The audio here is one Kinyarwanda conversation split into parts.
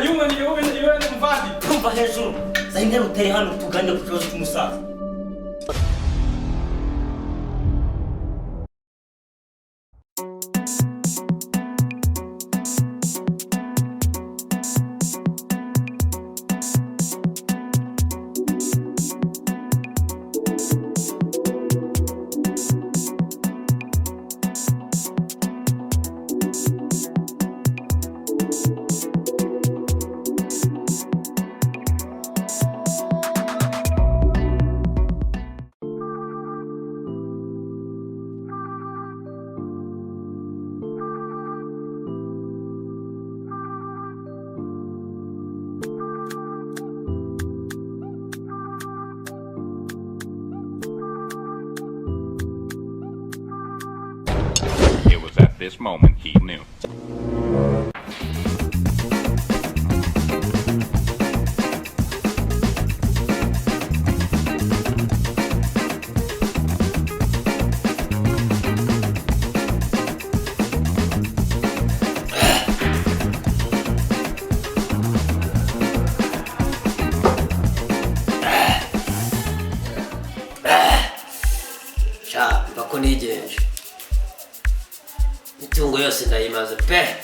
Yumwe muvandi. Kumva hejuru zahindura utari hano, tuganire ku kibazo cy'umusaza. It was at this moment he knew. Sha, mba ko nigenje, imitungo yose ndayimaze pe,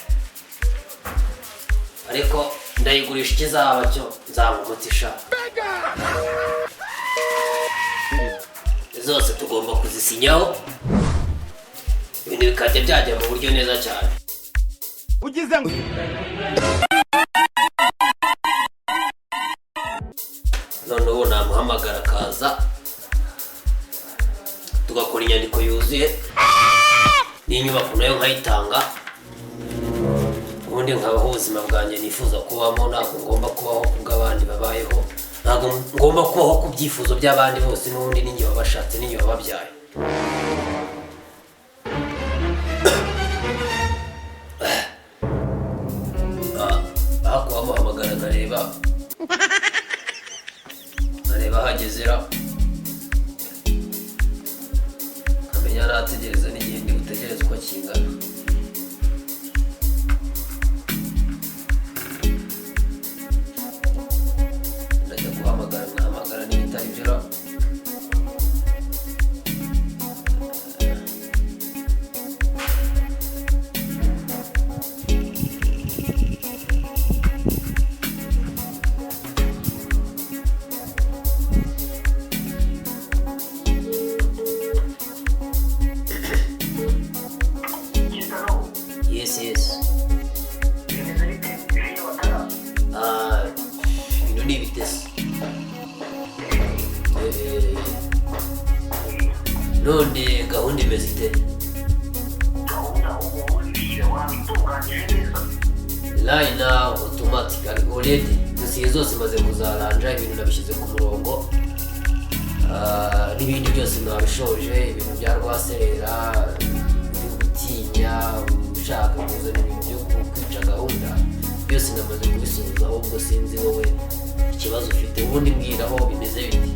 ariko ndayigurisha, ikizaba cyo nzaba sha. Zose tugomba kuzisinyaho, ibintu bikajya byajya mu buryo neza cyane. Ugize ngo None ubu namuhamagara akaza, tugakora inyandiko yuzuye, n'inyubako nayo nkayitanga, ubundi nkabaho ubuzima bwanjye nifuza kubamo. Ntabwo ngomba kubaho kubw'abandi babayeho, ntabwo ngomba kubaho ku byifuzo by'abandi bose, n'ubundi n'ingihe wabashatse n'igihe wababyaye. Aho kubamuhamagara nkareba aho agezera, nkamenya nategereza n'igihe ndi butegereze uko kingana. Ndajya guhamagara nkahamagara n'ibitari byo ra. Yes. Ah, ibintu ni ibitesi. None gahunda imeze ite? Right now automatically already dosiye zose maze kuzaranja, ibintu nabishyize ku murongo. Ah, n'ibindi byose nabishoje, ibintu bya rwaserera byo gutinya ushaka kuzana ibintu byo kwica gahunda byose namaze kubisoza. Ahubwo sinzi wowe ikibazo ufite, ubundi mbwira aho bimeze bite.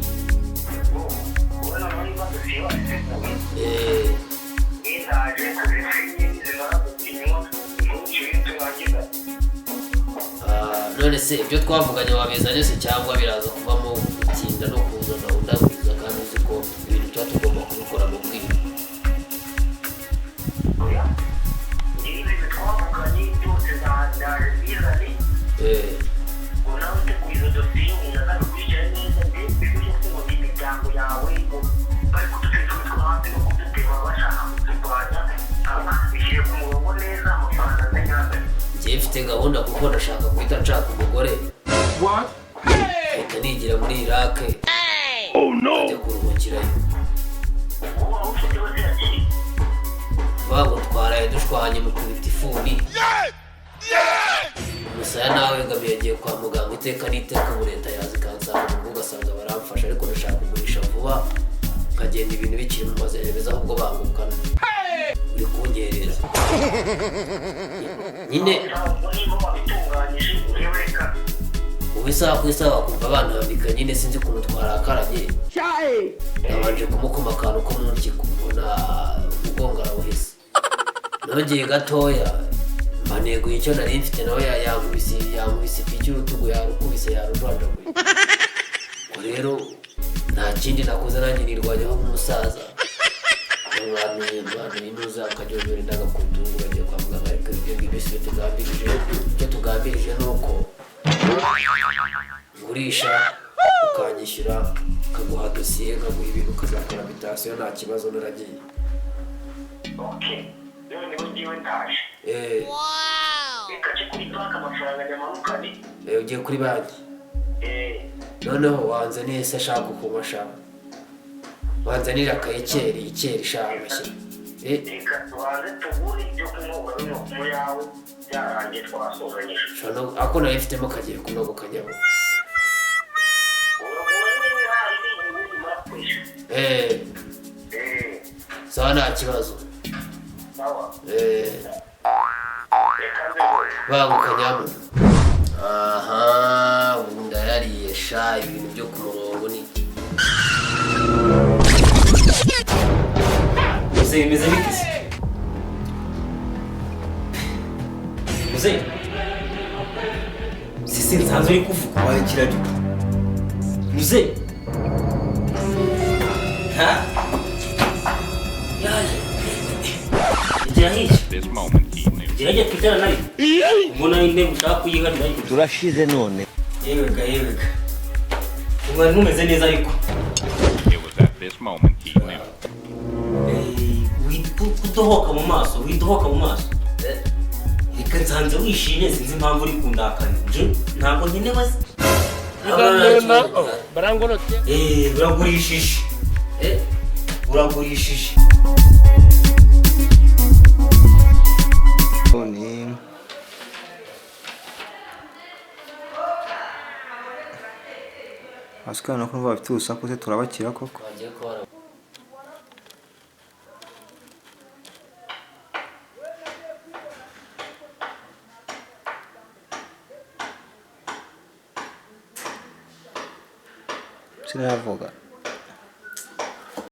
Ah, none se ibyo twavuganye wabizanye se, cyangwa biraza kuvamo gutinda no kuzana undaguza, kandi uzi ko ibintu tuba tugomba kubikora mu bwiru? Njyewe mfite gahunda, kuko ndashaka guhita nshaka umugore, What? nkahita nigira muri Iraq, nkajya kuruhukirayo. Bavuga ngo twaraye dushwanye mu kubita ifuni umusaya, nawe ngamiye yagiye kwa muganga iteka n'iteka. Ubu leta yaza ikansanga mu rugo, ugasanga baramfasha, ariko ndashaka kugurisha vuba nkagenda ibintu bikiri mu mazerereza, ahubwo bangukana uri kunyerera nyine. Ubu isaha ku isaha bakumva bantambika nyine, sinzi ukuntu twarakaranye. Nabanje kumukoma akantu ko mu mpyiko, mbona umugongo arawuhese. Nongeye gatoya mba neguye icyo nari mfite, nawe yankubise ipiki urutugu, yarukubise, yarujanjaguye. Ubwo rero nta kindi nakoze, nanjye nirwanyeho nk'umusaza. Mwanuye mwanuye inuza akajyojyora indagakutungu, bagiye kwa muganga. Ariko ibyo ngibyo si byo tugambirije. Icyo tugambirije ni uko ngurisha ukanyishyura, ukaguha dosiye, nkaguha ibintu, ukazakora mitasiyo, nta kibazo naragiye. Okay, noneho ngewe ndaje. Reka nce kuri banki amafaranga nyamanukane. Ugiye kuri banki? Eh. Noneho wanzaniye se ashaka ukuntu ashaka, wanzanira akayekeri ikeri shaka amashyira. Reka tubanze tugure ibyo kunywa, urabinywa ku yawe byarangiye twasuzanyije. Ushobora ako nayo mfitemo kagiye kunogoka nyabo. Uragura niba uhari ubundi umara kwishyura. Eh. Sawa, nta kibazo. Sawa. Reka nze rwose. Banguka nyamuna. Aha ubu ndayariye sha, ibintu byo ku murongo ni Muzehe, bimeze bite se? Muzehe, sisi nsanzwe uri kuvuga wawe kiraryo. Muzehe, ha yaje igira hirya. This moment he knew. Gerageza twicarane, ariko ubona intebe ushaka kuyiharira ariko. Turashize none. Yewega, yewega, umwari ntumeze neza ariko. It was at this moment he knew. Kudohoka mu maso, widohoka mu maso. Reka nsanze wishimye, sinzi impamvu uri kundakara. Nje ntabwo nkenewe se? Uragurishije. Uragurishije. None Asuka no kumva bafite urusaku se, turabakira koko? Bagiye kubara. Sinavuga.